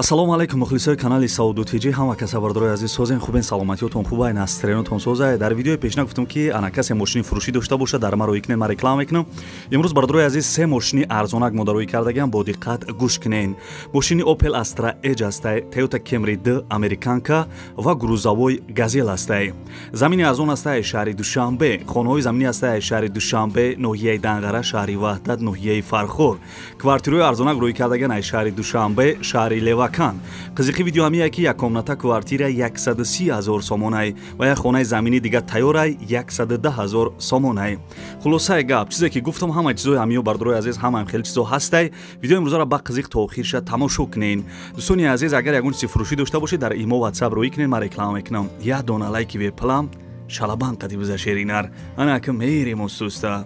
Ассалому алайкум мухлисои канали Сауду ТЖ, ҳама каса бардорои азиз, созен хубен, саломатиётон хубай, настроениятон созай. Дар видеои пешина гуфтам ки ана касе мошини фурӯшӣ дошта бошад, дар маро икнен, ман реклама мекунам. Имрӯз бардорои азиз се мошини арзонак модароӣ кардагиам, бо диққат гӯш кунен. Мошини Opel Astra Edge астай, Toyota Camry D американка ва грузовой Газел астай. Замини арзон астай шаҳри Душанбе, хонаҳои заминӣ астай шаҳри Душанбе, ноҳияи Данғара, шаҳри Ваҳдат, ноҳияи Фархор. Квартираҳои арзонак рӯй кардагиан ай шаҳри Душанбе, шаҳри Левакан. Қизиқи видео ҳамия ки як комната квартира 130 ҳазор сомонай ва як хонаи заминӣ дига тайёрай 110 ҳазор сомонай. Хулосаи гап, чизе ки гуфтам, ҳамаи чизои ҳамиё бардорои азиз, ҳамаам хеле чизо ҳастай. Видеои имрӯзаро ба қизиқ то охирша тамошо кунен. Дӯстони азиз, агар ягон чизи фурӯшӣ дошта бошед, дар имо WhatsApp рӯй кунен, ман реклама мекунам. Як дона лайки бепалам шалабан қади биза шеринар. Ана ки мерем устуста.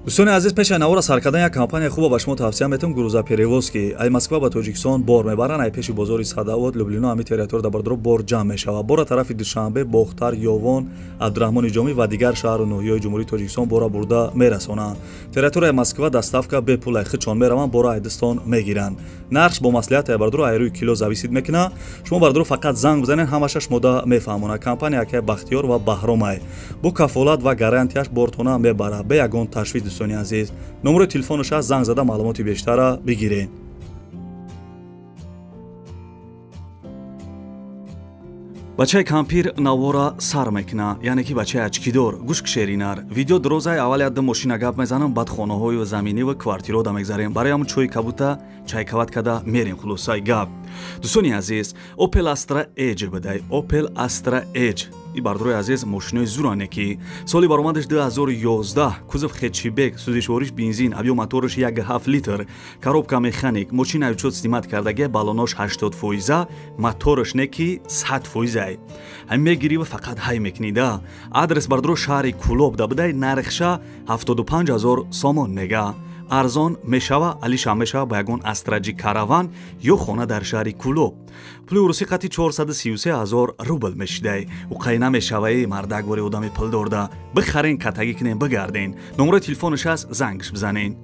Дӯстони азиз, пеш аз навора сар кардан як компания хуба ба шумо тавсия метавам, грузоперевозки. Ай Москва ба Тоҷикистон бор мебаранд, ай пеши бозори Садовод, Люблино, ҳами территория дар бардоро бор ҷамъ мешавад. Бора тарафи Душанбе, Бохтар, Ёвон, Абдураҳмони Ҷомӣ ва дигар шаҳру ноҳияҳои Ҷумҳурии Тоҷикистон бора бурда мерасонанд. Территорияи Москва доставка бепул, ай худшон мераванд, бора ай дастон мегиранд. Нархш бо маслиҳат ай бардоро ай рӯи кило зависит мекунад. Шумо бардоро фақат занг бизанед, ҳамаша шумода мефаҳмонад. Компания акай Бахтиёр ва Баҳромай бо кафолат ва гарантияш бортона мебарад, бе ягон ташвиш. Дӯстони азиз, номерои телефонаш аст, занг зада маълумоти бештарра бигиред. Бачаи кампир навора сар мекуна, яъне ки бачаи ачкидор. Гӯш шеринар. Видео дурозай, аввал як ду мошина гап мезанам, баъд хонаҳои заминӣ ва квартираҳо да мегзарем. Барои ҳамун чойи кабута чайкават када мерем. Хулосаи гап, дӯстони азиз, Opel Astra Edge бидай. Opel Astra Edge и бардорои азиз мошинои зуране ки соли баромадаш 2011, кузов хэтчбек, сӯзишвориш бензин, объём мотораш 1,7 литр, коробка механик, мошина учёт снимать кардагия, баллонош 80%, мотораш не ки 100%. Ҳам мегирӣ ва фақат ҳай мекунӣ да. Адрес бардоро шаҳри Кулоб да бидай, нархша 75 ҳазор сомон мега. Арзон мешава, алишам мешава ба ягон Астраҷи караван ё хона дар шаҳри Кулоб. Пули урусӣ қати 433 ҳазор рубл мешидай. Уқай намешаваи мардак бори одами пулдорда. Бихарен, катагӣ кунен, бигарден. Номерои телефонаш аст, зангш бизанен.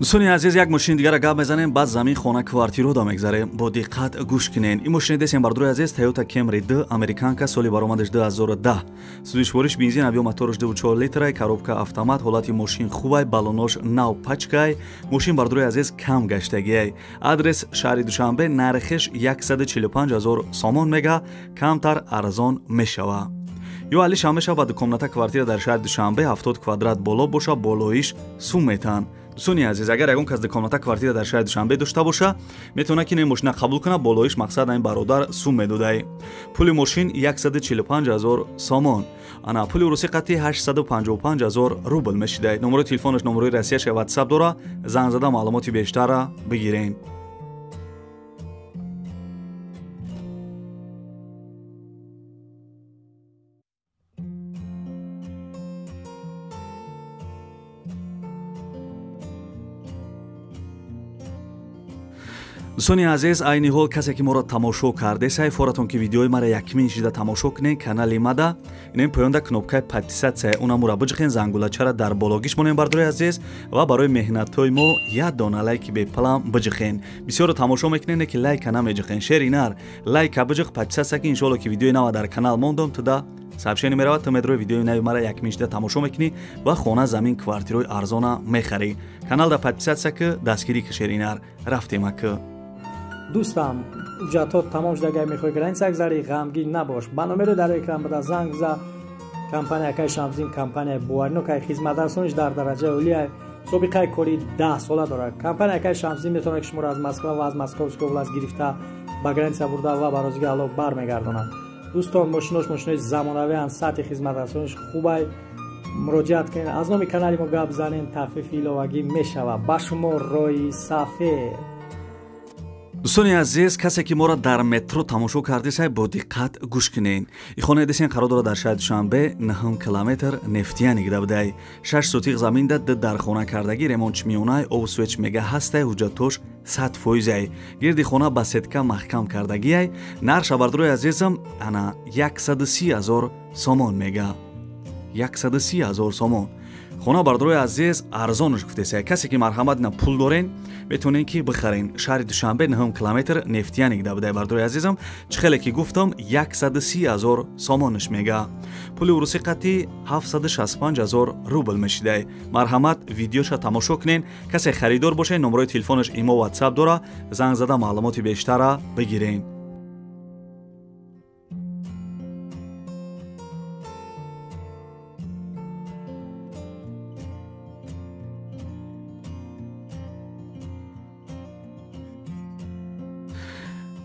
Дӯстони азиз, як мошини дигара гап мезанем, баъд замин, хона, квартираҳо да мегзарем. Бо диққат гӯш кунен. Ин мошини десем бардорои азиз Toyota Camry D американка, соли баромадаш 2010, сӯзишвориш бензин, объём мотораш 2,4 литрай, коробка автомат, ҳолати мошин хубай, баллонош нав пачкай. Мошин бардорои азиз кам гаштагиай. Адрес шаҳри Душанбе, нархиш 145 ҳазор сомон мега, камтар арзон мешава. Ё алишам мешава ба дукомната квартира дар шаҳри Душанбе, 70 квадрат боло боша, болоиш сум метан. Дӯстони азиз, агар ягон кас дукомната квартира дар шаҳри Душанбе дошта боша, метавонад ки ин мошина қабул кунад, болоиш мақсад ин бародар сум медодай. Пули мошин 145 ҳазор сомон. Ана пули русӣ қати 855 ҳазор рубл мешидай. Номерои телефонаш, номерои Россияш WhatsApp дора, занг зада маълумоти бештарра бигирен. Дӯстони азиз, айни ҳол касе ки моро тамошо карде, сайфоратон ки видеои мара якмин шида тамошо кунен, канали мада инем поёнда кнопкаи подписаться унамура биҷихен, зангулачара дар бологиш монем бардорои азиз, ва барои меҳнатҳои мо як дона лайки бепалам биҷихен. Бисёро тамошо мекунен ки лайка намеҷихен. Шеринар, лайка биҷих, подписаться ки иншоалло ки видеои нава дар канал мондом, туда сообщение меравад, ту медрои видеои нави мара якмин шида тамошо мекунӣ ва хона, замин, квартираҳои арзона мехарӣ. Каналда подписаться ки, дастгирӣ ки шеринар. Рафтем аки. Дӯстам, ҳуҷҷатҳо тамом шуда, агар мехоҳӣ граница гузарӣ, ғамгин набош. Ба номеро дар экран буда занг за. Компания акай Шамсиддин компанияи боваринок, хизматрасониш дар дараҷаи олия, собиқаи кори 10 сола дорад. Компания акай Шамсиддин метавонад ки шуморо аз Москва ва аз Московской област гирифта ба граница бурда ва ба розиги Аллоҳ бармегардонад. Дӯстон, мошинош мошинои замонавианд, сатҳи хизматрасониш хубай. Муроҷиат кунед, аз номи канали мо гап занед, тахфифи иловагӣ мешавад. Ба шумо роҳи сафед. Дӯстони азиз, касе ки моро дар метро тамошо кардисай, бо диққат гӯш кунед. И хонаи десен қарор дорад дар шаҳри Душанбе, 9 километр Нефтияник дабудай. 6 сотиқ заминда ду дархона кардагӣ, ремонтш миёнай, об свеч мега ҳастай, ҳуҷҷатош 100%. Гирди хона ба сетка маҳкам кардагиай. Нарх бардорои азизам ана 130 000 сомон мега. 130 000 сомон. Хона бардорои азиз арзонш гуфтесай. Касе ки марҳамат на пул дорен, метавонен ки бихарен. Шаҳри Душанбе, 9 километр Нефтияник дабудай бардорои азизам. Чӣ хеле ки гуфтам, 130 000 сомонш мега. Пули урусӣ қатъи 765 000 рубл мешидай. Марҳамат видеоша тамошо кунен. Касе харидор боше, номерои телефонаш имо WhatsApp дора, занг зада маълумоти бештара бигирен.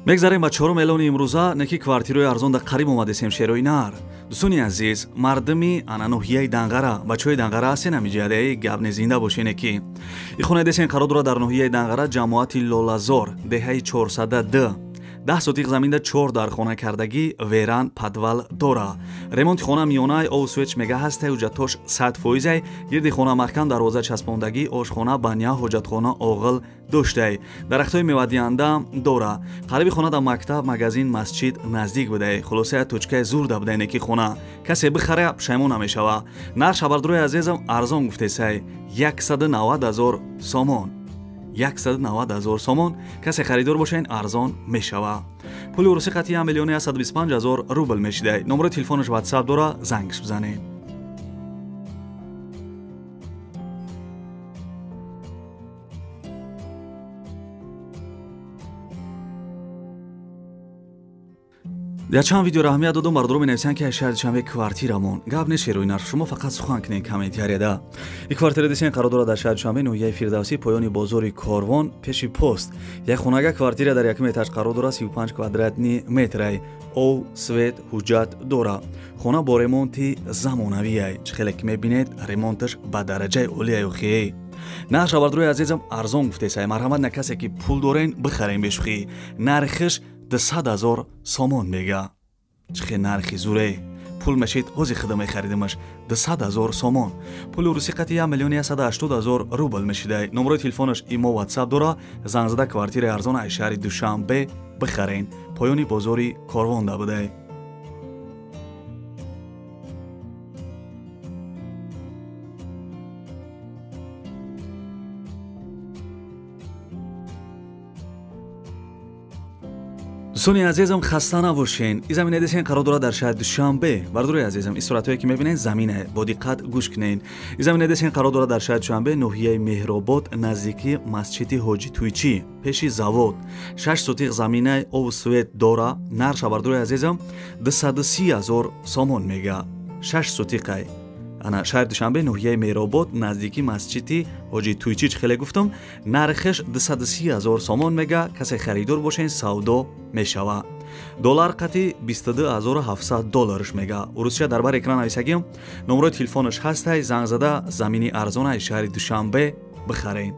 Мегзарем ба чорум эълони имрӯза, неки квартираи арзон дар қариб омадесем шерои нар. Дӯстони азиз, мардуми ана ноҳияи Данғара, бачаҳои Данғара ҳастен ҳамиҷадаи гап не зинда бошене ки. И хонаи десен қарор дорад дар ноҳияи Данғара, ҷамоати Лолазор, деҳаи 402. 10 сотиқ заминда 4 дархона кардагӣ, веран, подвал дора. Ремонти хона миёнай, об свеч мега ҳастай, ҳуҷҷатош 100%. Гирди хона маҳкам, дарвоза часпондагӣ, ошхона, баня, ҳоҷатхона, оғил доштай. Дарахтҳои мевадиҳанда дора. Қариби хона дар мактаб, магазин, масҷид наздик будай. Хулосая точкаи зурда будай неки хона. Касе бихара, пушаймон намешава. Нарх шабардорои азизам арзон гуфтесай. 190 000 сомон. 190 000 сомон. Касе харидор бошен, арзон мешава. Пули урусӣ қатъи 1 125 000 рубл мешидай. Номерои телефонаш WhatsApp дора, зангш бизанед. Дар чанд видео аҳамият додум, бардору менависанд ки аз шаҳри Душанбе квартирамон. Гап нест шерои нарх, шумо фақат сухан кунед комментарияда. И квартира десен қарор дорад дар шаҳри Душанбе, ноҳияи Фирдавсӣ, поёни бозори Корвон, пеши пост. Як хонага квартира дар якум этаж қарор дорад, 35 квадратни метрай. Ов, свет, ҳуҷҷат дора. Хона бо ремонти замонавиай. Чӣ хеле ки мебинед, ремонташ ба дараҷаи олияй охией. Нарх бардорои азизам арзон гуфтесай. Марҳамат на касе ки пул дорен, бихарен бешухӣ. Нархиш 200 000 сомон мега. Чӣ хел нархи зуре. Пул мешид, ҳози худо мехаридимаш. 200 000 сомон. Пули урусӣ қатъи 1 180 000 рубл мешидай. Номерои телефонаш имо WhatsApp дора, занг зада квартираи арзон аз шаҳри Душанбе бихарен. Поёни бозори Корвон да будай. Дӯстони азизам, хаста набошен. И замина десен қарор дорад дар шаҳри Душанбе. Бардорои азизам, ин суратҳое ки мебинед замина, бо диққат гӯш кунед. И замина десен қарор дорад дар шаҳри Душанбе, ноҳияи Меҳробод, наздики масҷиди Ҳоҷи Туйчӣ, пеши завод. 6 сотиқ замина, об свет дора. Нарх бардорои азизам 230 000 сомон мега. 6 сотиқай. Ана шаҳри Душанбе, ноҳияи Меҳробод, наздики масҷиди Ҳоҷи Туйчӣ, чӣ хеле гуфтам, нархаш 230 000 сомон мега. Касе харидор бошен, савдо мешава. Доллар қатъи 22700 долларш мега. Урусча дар бар экран нависагим. Номерои телефонаш ҳастай, занг зада замини арзон аз шаҳри Душанбе бихарен.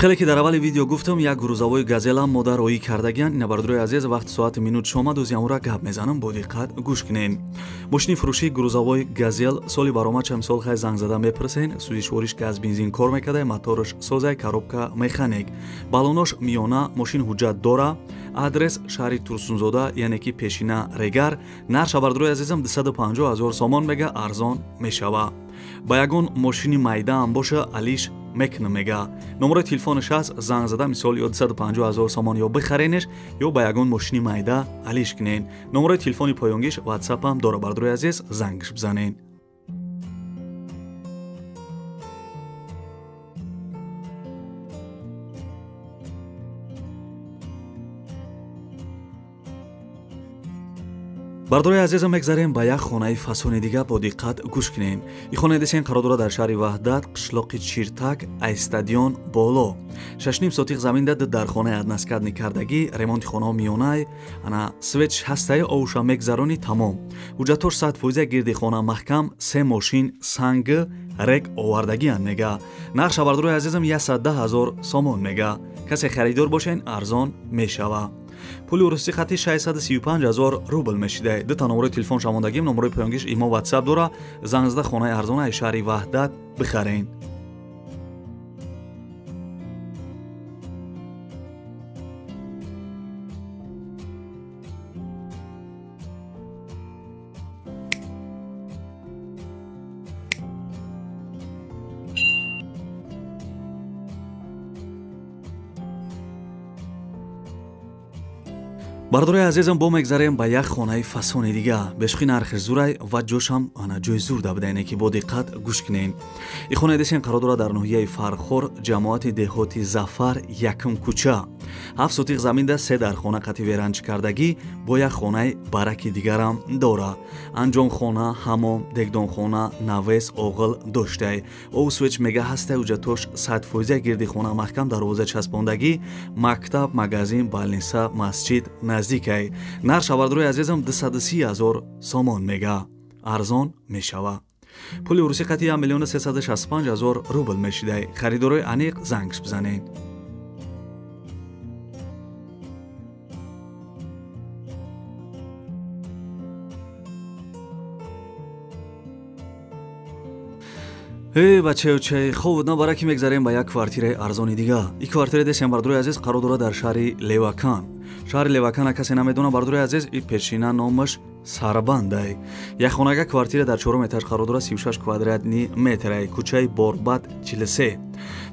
Хеле ки дар аввали видео гуфтам, як грузовой газелам модар роӣ кардагиян. Ина бардорои азиз, вақти соати минут шомад, ози амура гап мезанам, бо диққат гӯш кунед. Мошини фурӯшии грузовой газел соли баромад чанд сол хай занг зада мепурсен. Сӯзишвориш газ бензин кор мекарда, мотораш созай, коробка механик, балонош миёна, мошин ҳуҷҷат дора. Адрес шаҳри Турсунзода, яъне ки пешина Регар. Нарх бардорои азизам 250 000 сомон мега, арзон мешава. Ба ягон мошини майдаам боша, алиш мекунам мега. Номерои телефонаш ҳаст, занг зада мисол ё 250 000 сомон ё бихаренеш, ё ба ягон мошини майда алиш кунен. Номерои телефони поёнгиш WhatsApp-ам дора, бардорои азиз, зангш бизанен. Бардорои азизам, мегзарем ба як хонаи фасони дига, бо диққат гӯш кунем. И хонаи десен қарор дорад дар шаҳри Ваҳдат, қишлоқи Чиртак, ай стадион боло. 6,5 сотиқ замин дад, дар хонаи односкатный кардагӣ, ремонти хонаҳо миёнай, ана свет ҳастаи, овуша мегзаронӣ, тамом. Ҳуҷҷатош 100%, гирди хона маҳкам, се мошин санг рек овардагиан мега. Нархша, бардорои азизам, 110 000 сомон мега. Касе харидор бошен, арзон мешава. Пули урусӣ хати 635 000 рубл мешида. Дута номерои телефон шамондагим, номерои поёнгиш имо, ватсап дора. Занг зада хонаи арзонаи шаҳри Ваҳдат бихарен. Бардорои азизам, бо мегзарем ба як хонаи фасони дига. Бешухи нархиш зурай ва ҷошам ана ҷои зур да будаине ки бо диққат гӯш кунем. И хонаи десен қарор дорад дар ноҳияи Фархор, ҷамоати деҳоти Зафар, якум кӯча. 7 сотиқ заминда, се дар хона қати веранч кардагӣ, бо як хонаи бараки дигарам дора. Анҷомхона, ҳамом, дегдонхона, навес, оғил доштай. Ов свеч мега ҳастай, ҳуҷҷатош 100%, гирди хона маҳкам, дарвоза часпондагӣ, мактаб, магазин, балниса, масҷид наздикай. Нархша, бардорои азизам, 230 000 сомон мега. Арзон мешава. Пули урусӣ қати 1 365 000 рубл мешидай. Харидорои аниқ зангш бизанед. Эй бачаючай, хоб на бараки, мегзарем ба як квартираи арзони дига. И квартираи десем, бардорои азиз, қарор дорад дар шаҳри Левакан. Шаҳри Левакана касе намедона, бардорои азиз, и пешина номаш Сарбандай. Як хонага квартира дар чорум этаж қарор дорад, 36 квадратный метрай, кӯчаи Борбат 43.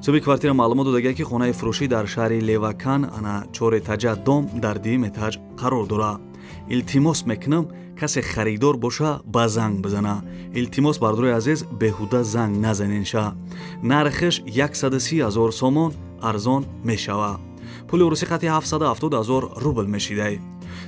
Соҳиби квартира маълумот додагия, ки хонаи фурӯшӣ дар шаҳри Левакан, ана чор этажа дом дар дуюм этаж қарор дорад. Илтимос мекунам, касе харидор боша, ба занг бизана. Илтимос, бардорои азиз, беҳуда занг назаненша. Нархиш 130 000 сомон, арзон мешава. Пули урусӣ хати 770 000 рубл мешидай.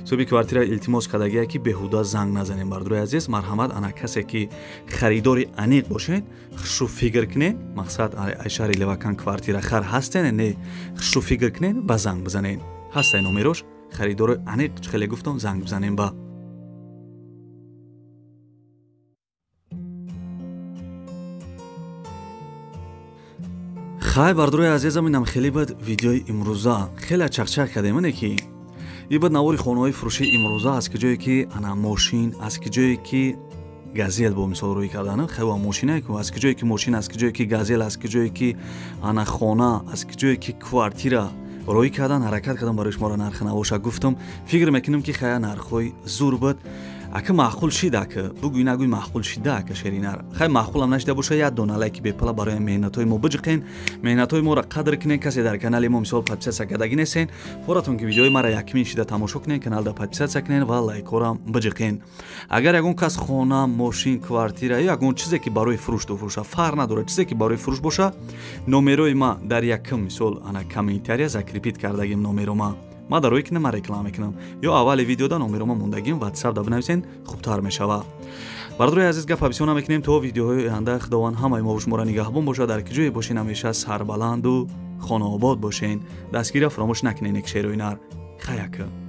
Соҳиби квартира илтимос кардагия, ки беҳуда занг назанем, бардорои азиз. Марҳамат, ана касе ки харидори аниқ бошед, хушу фикр кунед, мақсад ай шаҳри Левакан квартира хар ҳастен, не, хушу фикр кунед, ба занг бизанед. Ҳастай номерош, харидори аниқ, чӣ хеле гуфтам, занг бизанем ба. Хай, бардорои азизам, инам хеле бад видеои имрӯза. Хеле чақчақ кардем, ине ки и бад навори хонаҳои фурӯшии имрӯза, аз ки ҷое ки ана мошин, аз ки ҷое ки газел бо мисол рӯй кардан, хева мошинае ку, аз ки ҷое ки мошин, аз ки ҷое ки газел, аз ки ҷое ки ана хона, аз ки ҷое ки квартира рӯй кардан, ҳаракат кардам барои шуморо нархи навоша гуфтам. Фикр мекунам, ки хая нархҳои зур буд. Ака маъқул шида, ака бугӯй нагӯй, маъқул шида, ака шеринар. Хай, маъқулам нашида боша, як дона лайки бепала барои меҳнатҳои мо биҷиқен, меҳнатҳои моро қадр кунен. Касе дар канали мо мисол подписаться кардагӣ нестен, форатон ки видеои мара якмин шида тамошо кунен, каналда подписаться кунен ва лайкҳоро биҷиқен. Агар ягон кас хона, мошин, квартира ё ягон чизе ки барои фурӯш дофурӯша, фарқ надорад, чизе ки барои фурӯш боша, номерои ма дар якм мисол ана комментария закрепить кардагим. Номеро ма ма дар рӯи кинам, ман реклама мекунам ё аввали видеода номерома мондагим, ватсап да бинависен, хубтар мешава. Бардорои азиз, гапа бисёр намекунем, то видеоҳои оянда Худованд ҳамаи мо шуморо нигаҳбон бошад. Дар ки ҷое бошен, ҳамеша сарбаланду хонаобод бошен. Дастгирия фаромӯш накунен, ек шерои нар. Хаяка.